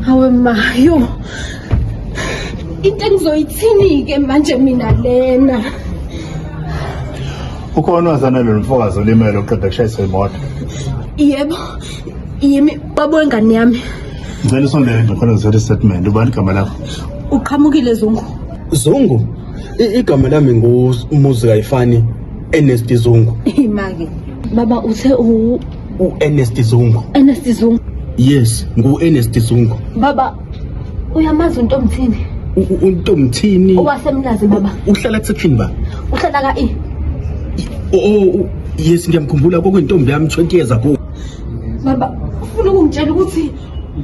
Hawe ma, yo. Into engizoyithini-ke manje mina lena? Ukhona wazana lo mfokazi olimele oqeda kushayiswa imoto. Yebo, yimi baba wengane yami. Ngicela usondele nje khona ngizothatha istatement. Ubani igama lakho? Uqhamukile Zungu. Zungu, igama lami nguMuzi Kayifani Ernest Zungu. Imake. Baba uthe u U-Ernest Zungu. Ernest Zungu. Yes, ngu-Ernest Zungu. Baba uyamazi uNtomthini? UNtomthini Owasemlazi baba. uhlala kusection ba? Uhlala ka E. Oh, yes ngiyamkhumbula kwakuyintombi yami 20 years ago. Baba ufuna ukungitshela ukuthi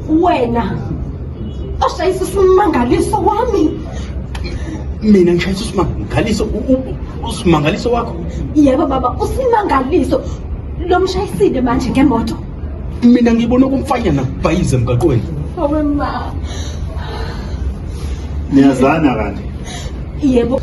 wena oshayisa uSimangaliso wami. Mina ngishayisa uSimangaliso uSimangaliso wakho. Yebo baba uSimangaliso lo mshayisile manje ngemoto. Mina ngibona okumfanyana kubhayiza emgaqweni. Awe ma. Niyazana kanti? Yebo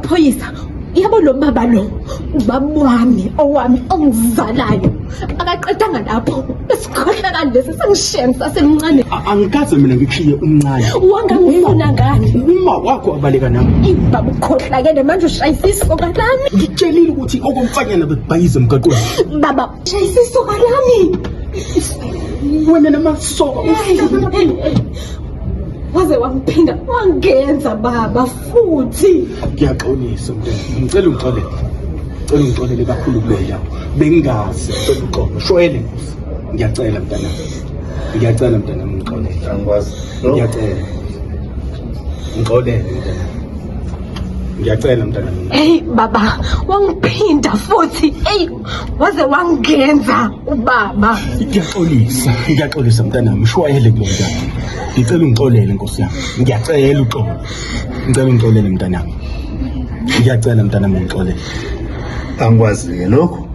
phoyisa yabo lo baba lo ubaba wami owami ongizalayo akaqedanga lapho isikhohlakali lesi sengishiye ngisasemncane. Angikaze mina ngikushiye umncane. Wangangifuna ngani? Uma wakho abaleka nami. Eyi baba ukhohlakele manje ushayisa isoka lami. Ngikutshelile ukuthi okomfanyana bekubhayiza emgaqweni. Baba ushayisa isoka lami. Wena namasoka Waze wangiphinda wangenza baba futhi. Ngiyaxolisa mntwana. Ngicela ungixolele. Ngicela ungixolele kakhulu kuleyo ndawo. Bengingazi ngicela uxolo. Shwele Nkosi. Ngiyacela mntanami. Ngiyacela mntanami ungixolele. Angikwazi. Ngiyacela. Ngixolele mntanami. Ngiyacela mntanami. Hey baba wangiphinda futhi. Hey waze wangenza ubaba. Ngiyaxolisa. Ngiyaxolisa mntanami. Shwayele kulo mntana. Ngicela ungixolele Nkosi yami. Ngiyacela uxolo. Ngicela ungixolele mntanami. Ngiyacela mntanami ungixolele. Angikwazi-ke lokhu.